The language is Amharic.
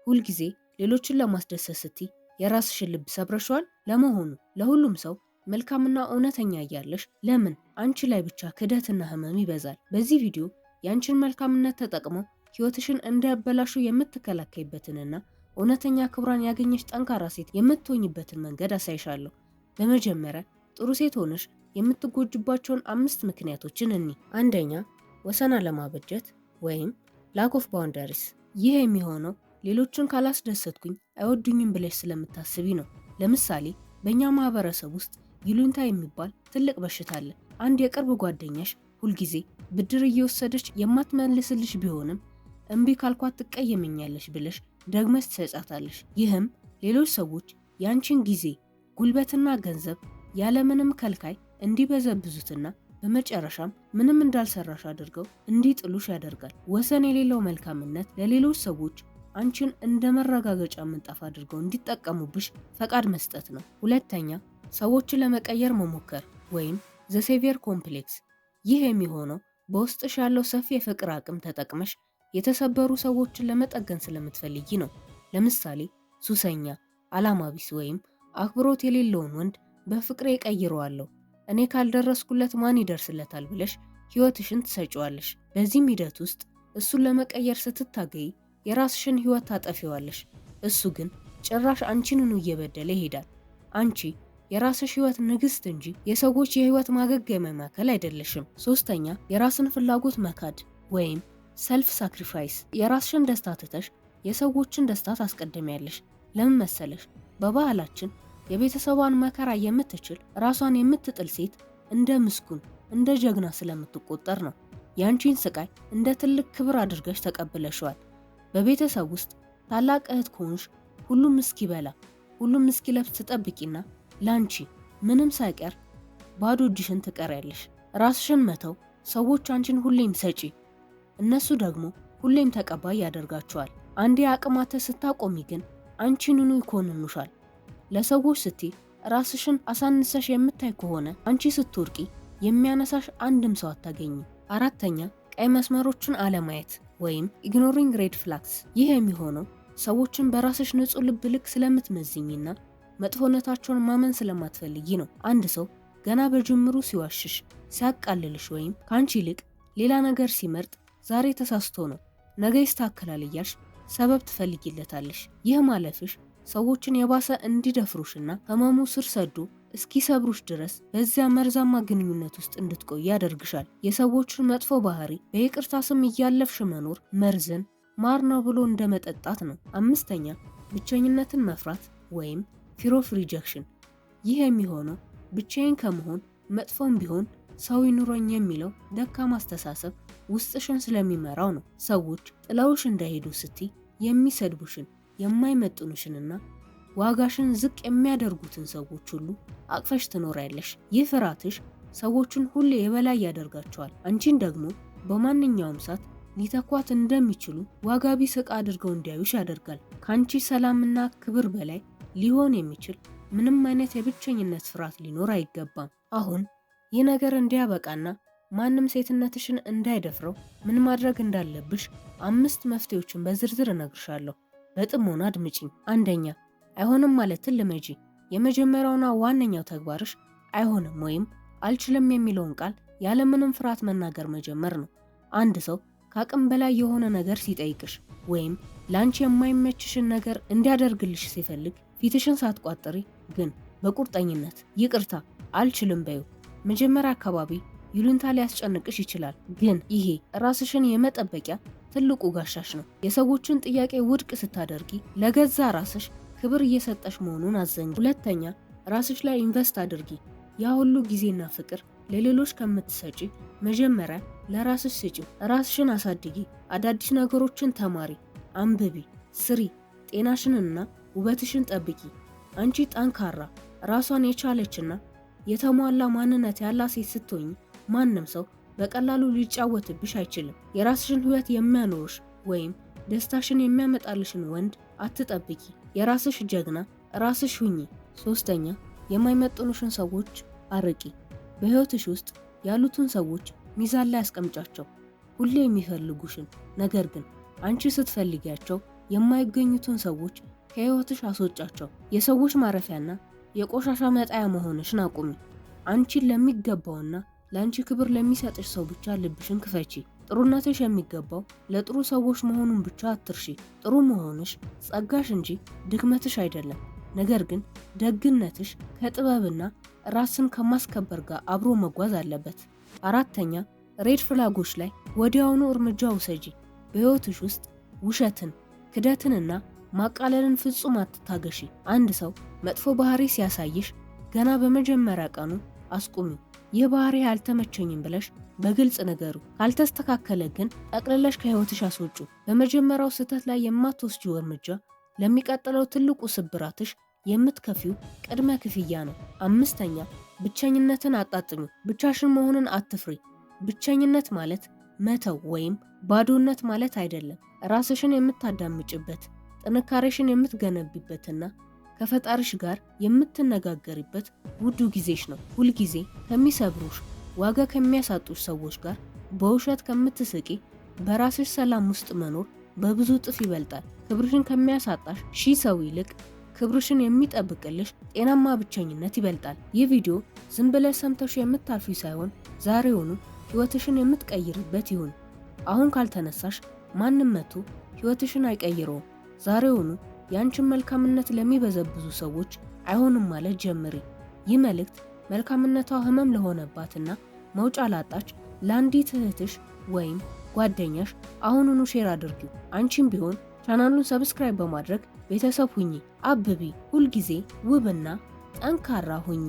ሁልጊዜ ሌሎችን ለማስደሰት ስትይ የራስሽን ልብ ሰብረሽዋል? ለመሆኑ ለሁሉም ሰው መልካምና እውነተኛ እያለሽ ለምን አንቺ ላይ ብቻ ክህደትና ህመም ይበዛል? በዚህ ቪዲዮ የአንቺን መልካምነት ተጠቅመው ህይወትሽን እንዳያበላሹ የምትከላከይበትንና እውነተኛ ክብሯን ያገኘች ጠንካራ ሴት የምትሆኝበትን መንገድ አሳይሻለሁ። በመጀመሪያ ጥሩ ሴት ሆነሽ የምትጎጅባቸውን አምስት ምክንያቶችን እኒ። አንደኛ፣ ወሰን አለማበጀት ወይም lack of boundaries። ይህ የሚሆነው ሌሎችን ካላስደሰትኩኝ አይወዱኝም ብለሽ ስለምታስቢ ነው። ለምሳሌ በእኛ ማህበረሰብ ውስጥ ይሉኝታ የሚባል ትልቅ በሽታ አለ። አንድ የቅርብ ጓደኛሽ ሁልጊዜ ብድር እየወሰደች የማትመልስልሽ ቢሆንም እምቢ ካልኳት ትቀየመኛለች ብለሽ ደግመሽ ትሰጫታለሽ። ይህም ሌሎች ሰዎች ያንቺን ጊዜ፣ ጉልበትና ገንዘብ ያለምንም ከልካይ እንዲበዘብዙትና በመጨረሻም ምንም እንዳልሰራሽ አድርገው እንዲጥሉሽ ያደርጋል። ወሰን የሌለው መልካምነት ለሌሎች ሰዎች አንቺን እንደ መረጋገጫ ምንጣፍ አድርገው እንዲጠቀሙብሽ ፈቃድ መስጠት ነው። ሁለተኛ፣ ሰዎችን ለመቀየር መሞከር ወይም the savior complex። ይህ የሚሆነው በውስጥሽ ያለው ሰፊ የፍቅር አቅም ተጠቅመሽ የተሰበሩ ሰዎችን ለመጠገን ስለምትፈልጊ ነው። ለምሳሌ ሱሰኛ፣ አላማ ቢስ ወይም አክብሮት የሌለውን ወንድ በፍቅሬ እቀይረዋለሁ፣ እኔ ካልደረስኩለት ማን ይደርስለታል ብለሽ ህይወትሽን ትሰጪዋለሽ። በዚህም ሂደት ውስጥ እሱን ለመቀየር ስትታገይ የራስሽን ህይወት ታጠፊዋለሽ። እሱ ግን ጭራሽ አንቺንኑ እየበደለ ይሄዳል። አንቺ የራስሽ ህይወት ንግስት እንጂ የሰዎች የህይወት ማገገሚያ ማዕከል አይደለሽም። ሶስተኛ፣ የራስን ፍላጎት መካድ ወይም self sacrifice። የራስሽን ደስታ ትተሽ የሰዎችን ደስታ ታስቀድሚያለሽ። ለምን መሰለሽ? በባህላችን የቤተሰቧን መከራ የምትችል፣ ራሷን የምትጥል ሴት እንደ ምስጉን፣ እንደ ጀግና ስለምትቆጠር ነው። ያንቺን ስቃይ እንደ ትልቅ ክብር አድርገሽ ተቀብለሽዋል። በቤተሰብ ውስጥ ታላቅ እህት ከሆንሽ ሁሉም እስኪበላ፣ ሁሉም እስኪለብስ ትጠብቂና ላንቺ ምንም ሳይቀር ባዶ እጅሽን ትቀሪያለሽ። ራስሽን መተው ሰዎች አንቺን ሁሌም ሰጪ፣ እነሱ ደግሞ ሁሌም ተቀባይ ያደርጋቸዋል። አንዴ አቅማተ ስታቆሚ ግን አንቺንኑ ይኮንኑሻል። ለሰዎች ስትይ ራስሽን አሳንሰሽ የምታይ ከሆነ አንቺ ስትወድቂ የሚያነሳሽ አንድም ሰው አታገኝም። አራተኛ፣ ቀይ መስመሮችን አለማየት ወይም ignoring red flags። ይህ የሚሆነው ሰዎችን በራስሽ ንጹህ ልብ ልክ ስለምትመዝኝና መጥፎነታቸውን ማመን ስለማትፈልጊ ነው። አንድ ሰው ገና በጅምሩ ሲዋሽሽ፣ ሲያቃልልሽ ወይም ከአንቺ ይልቅ ሌላ ነገር ሲመርጥ ዛሬ ተሳስቶ ነው፣ ነገ ይስተካከላል እያልሽ ሰበብ ትፈልጊለታለሽ። ይህ ማለፍሽ ሰዎችን የባሰ እንዲደፍሩሽና ህመሙ ስር ሰዶ እስኪሰብሩሽ ድረስ በዚያ መርዛማ ግንኙነት ውስጥ እንድትቆይ ያደርግሻል። የሰዎችን መጥፎ ባህሪ በይቅርታ ስም እያለፍሽ መኖር መርዝን ማር ነው ብሎ እንደ መጠጣት ነው። አምስተኛ፣ ብቸኝነትን መፍራት ወይም fear of rejection። ይህ የሚሆነው ብቻዬን ከመሆን መጥፎም ቢሆን ሰው ይኑረኝ የሚለው ደካማ አስተሳሰብ ውስጥሽን ስለሚመራው ነው። ሰዎች ጥለውሽ እንዳይሄዱ ስትይ የሚሰድቡሽን፣ የማይመጥኑሽንና ዋጋሽን ዝቅ የሚያደርጉትን ሰዎች ሁሉ አቅፈሽ ትኖሪያለሽ። ይህ ፍርሃትሽ ሰዎችን ሁሌ የበላይ ያደርጋቸዋል። አንቺን ደግሞ በማንኛውም ሰዓት ሊተኳት እንደሚችሉ ዋጋ ቢስ ዕቃ አድርገው እንዲያዩሽ ያደርጋል። ከአንቺ ሰላምና ክብር በላይ ሊሆን የሚችል ምንም አይነት የብቸኝነት ፍርሃት ሊኖር አይገባም። አሁን ይህ ነገር እንዲያበቃና ማንም ሴትነትሽን እንዳይደፍረው ምን ማድረግ እንዳለብሽ አምስት መፍትሄዎችን በዝርዝር እነግርሻለሁ። በጥሞና አድምጪኝ። አንደኛ፣ አይሆንም ማለትን ልመጂ። የመጀመሪያውና ዋነኛው ተግባርሽ አይሆንም ወይም አልችልም የሚለውን ቃል ያለምንም ፍርሃት መናገር መጀመር ነው። አንድ ሰው ከአቅም በላይ የሆነ ነገር ሲጠይቅሽ ወይም ለአንቺ የማይመችሽን ነገር እንዲያደርግልሽ ሲፈልግ ፊትሽን ሳትቋጥሪ ግን በቁርጠኝነት ይቅርታ፣ አልችልም በይው። መጀመሪያ አካባቢ ይሉኝታ ሊያስጨንቅሽ ይችላል፣ ግን ይሄ ራስሽን የመጠበቂያ ትልቁ ጋሻሽ ነው። የሰዎችን ጥያቄ ውድቅ ስታደርጊ ለገዛ ራስሽ ክብር እየሰጠሽ መሆኑን አትዘንጊ። ሁለተኛ፣ ራስሽ ላይ invest አድርጊ። ያ ሁሉ ጊዜና ፍቅር ለሌሎች ከምትሰጪ መጀመሪያ ለራስሽ ስጪው። ራስሽን አሳድጊ፣ አዳዲስ ነገሮችን ተማሪ፣ አንብቢ፣ ስሪ፣ ጤናሽንና ውበትሽን ጠብቂ። አንቺ ጠንካራ፣ ራሷን የቻለችና የተሟላ ማንነት ያላት ሴት ስትሆኚ ማንም ሰው በቀላሉ ሊጫወትብሽ አይችልም። የራስሽን ሕይወት የሚያኖርሽ ወይም ደስታሽን የሚያመጣልሽን ወንድ አትጠብቂ። የራስሽ ጀግና ራስሽ ሁኚ። ሶስተኛ፣ የማይመጥኑሽን ሰዎች አርቂ። በሕይወትሽ ውስጥ ያሉትን ሰዎች ሚዛን ላይ አስቀምጫቸው። ሁሌ የሚፈልጉሽን ነገር ግን አንቺ ስትፈልጊያቸው የማይገኙትን ሰዎች ከህይወትሽ አስወጫቸው። የሰዎች ማረፊያና የቆሻሻ መጣያ መሆንሽን አቁሚ። አንቺን ለሚገባውና ለአንቺ ክብር ለሚሰጥሽ ሰው ብቻ ልብሽን ክፈቺ። ጥሩነትሽ የሚገባው ለጥሩ ሰዎች መሆኑን ብቻ አትርሺ። ጥሩ መሆንሽ ጸጋሽ እንጂ ድክመትሽ አይደለም። ነገር ግን ደግነትሽ ከጥበብና ራስን ከማስከበር ጋር አብሮ መጓዝ አለበት። አራተኛ፣ red flag ኦች ላይ ወዲያውኑ እርምጃ ውሰጂ። በሕይወትሽ ውስጥ ውሸትን፣ ክደትንና ማቃለልን ፍጹም አትታገሺ። አንድ ሰው መጥፎ ባህሪ ሲያሳይሽ ገና በመጀመሪያ ቀኑ አስቁሚው። ይህ ባህሪ አልተመቸኝም ብለሽ በግልጽ ንገሪው። ካልተስተካከለ ግን ጠቅልለሽ ከሕይወትሽ አስወጪው። በመጀመሪያው ስህተት ላይ የማትወስጂው እርምጃ ለሚቀጥለው ትልቁ ስብራትሽ የምትከፊው ቅድመ ክፍያ ነው። አምስተኛ፣ ብቸኝነትን አጣጥሚ። ብቻሽን መሆንን አትፍሪ። ብቸኝነት ማለት መተው ወይም ባዶነት ማለት አይደለም። ራስሽን የምታዳምጭበት፣ ጥንካሬሽን የምትገነቢበትና ከፈጣሪሽ ጋር የምትነጋገሪበት ውዱ ጊዜሽ ነው። ሁልጊዜ ከሚሰብሩሽ፣ ዋጋ ከሚያሳጡሽ ሰዎች ጋር በውሸት ከምትስቂ በራስሽ ሰላም ውስጥ መኖር በብዙ እጥፍ ይበልጣል። ክብርሽን ከሚያሳጣሽ ሺህ ሰው ይልቅ ክብርሽን የሚጠብቅልሽ ጤናማ ብቸኝነት ይበልጣል። ይህ ቪዲዮ ዝም ብለሽ ሰምተሽ የምታልፊ ሳይሆን ዛሬውኑ ሕይወትሽን የምትቀይሪበት ይሁን። አሁን ካልተነሳሽ ማንም መጥቶ ሕይወትሽን አይቀይረውም። ዛሬውኑ ያንቺን መልካምነት ለሚበዘብዙ ሰዎች አይሆንም ማለት ጀምሪ። ይህ መልእክት መልካምነቷ ህመም ለሆነባትና መውጫ ላጣች ለአንዲት እህትሽ ወይም ጓደኛሽ አሁኑኑ share አድርጊው። አንቺም ቢሆን ቻናሉን subscribe በማድረግ ቤተሰብ ሁኚ። አብቢ። ሁልጊዜ ውብና ጠንካራ ሁኚ።